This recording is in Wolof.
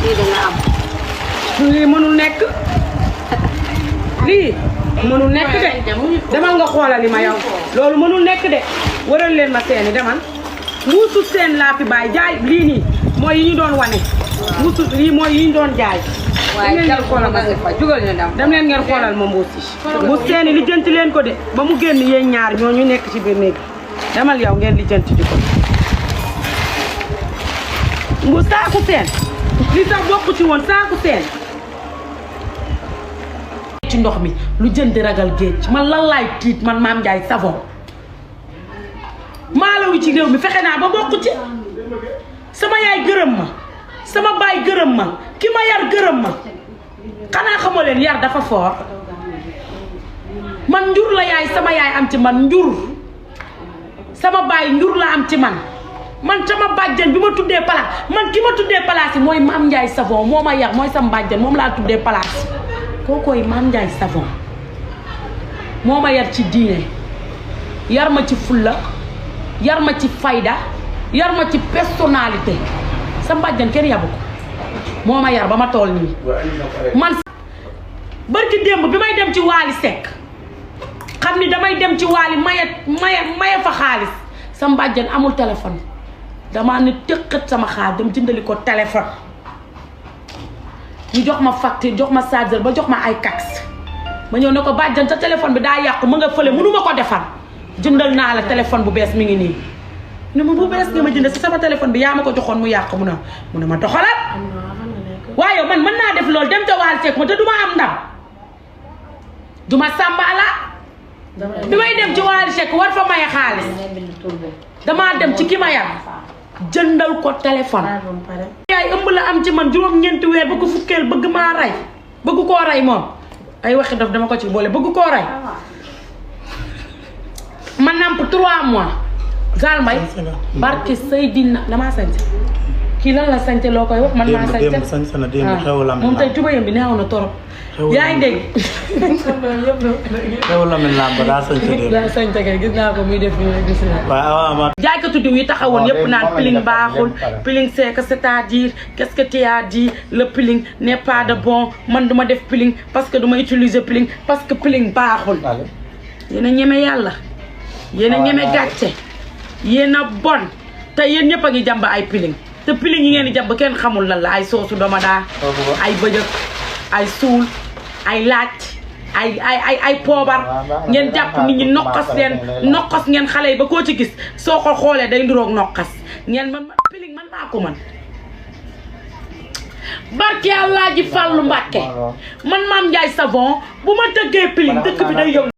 lii dina am. lii mënul nekk lii mënul nekk de demal nga xoolali ma yow loolu mënul nekk de waral leen ma seeni demal mbuusu seen laa fi bàyyi jaay lii nii mooy yi ñu doon wane mbuusu lii mooy yi ñu doon jaay waaye ngeen xoolal ma jugal ñu dem leen ngeen xoolal ma mbuus yi mbuus seeni lijjanti leen ko de ba mu génn yéen ñaar ñoo ñu nekk ci biir néeg demal yow ngeen lijjanti di ko mbuus saaku seen li sax bokku ci woon saaku seen ci ndox mi lu jënd ragal géej man lan laay tiit man Mame Ndiaye savon maalawu ci réew mi fexe naa ba bokk ci sama yaay gërëm ma sama baay gërëm ma ki ma yar gërëm ma xanaa xamoo leen yar dafa foor man njur la yaay sama yaay am ci man njur sama baay njur la am ci man sama bàjjen bi ma tuddee palaas man ki ma tuddee palaas yi mooy Mame Ndiaye savon moo ma yar mooy sama bàjjen moom laa tuddee palaas kookooy Mame Ndiaye savon moo ma yar ci diine yar ma ci fulla yar ma ci fayda yar ma ci personnalité sa mbàjjan kenn yabu ko moo ma yar ba ma tool nii man barki démb bi may dem ci Waali Seck xam ni damay dem ci Waali maye fa xaalis sa mbàjjan amul téléphone damaa ne tëqat sama xaalis dem jëndali ko téléphone ñu jox ma facture jox ma chargeur ba jox ma ay cax ma ñëw ne ko bàjjan sa téléphone bi daa yàqu ma nga fële mënuma ko defar jëndal naa la téléphone bu bees mi ngi nii ne ma bu bees nga ma jënd si sama téléphone bi yaa ma ko joxoon mu yàq mu ne ma doxalal waaye man mën naa def loolu dem ca Waali Seck ma te duma am ndam duma sàmbaala bi may dem ci Waali Seck war fa maye xaalis damaa dem ci ki ma yar jëndal ko téléphone yaay ëmb la am ci man juróom-ñeenti weer ba ko fukkeel bëgg maa rey bëgg koo rey moom ay waxi dof dama ko ci boole bëgg koo rey ma namp 3 mois Zal Mbaye barki Seydina damaa sañse kii lan la sañse loo koy wax man maa sañse moom tey tubayam bi neew na torop yaa ngi dégg xew la mel lamb daa sañse kay gis naa ko muy def nii gis naa jaaykatu diw yi taxawoon yëpp naan peeling baaxul peeling c'est que c'est-à-dire qu'est-ce que tu as dit le peeling n'est pas de bon man duma def peeling parce que duma utiliser peeling parce que peeling baaxul yéen a ñeme yàlla yéen a ñeme gàcce yéen a bon te yéen ñëpp a ngi jàmb ay peeling te peeling yi ngeen di jàmb kenn xamul lan la ay soosu domadaa ay bëjëk ay suul ay laaj ay poobar ngeen jàpp nit ñi nokkos ngeen xale yi ba koo ci gis soo ko xoolee day nduroog nokkas ngeen man peeling man maa ko man barke Alaaji Fàllu Mbàkke man Mame Ndiaye savon bu ma tëggee peeling dëkk bi day yëngu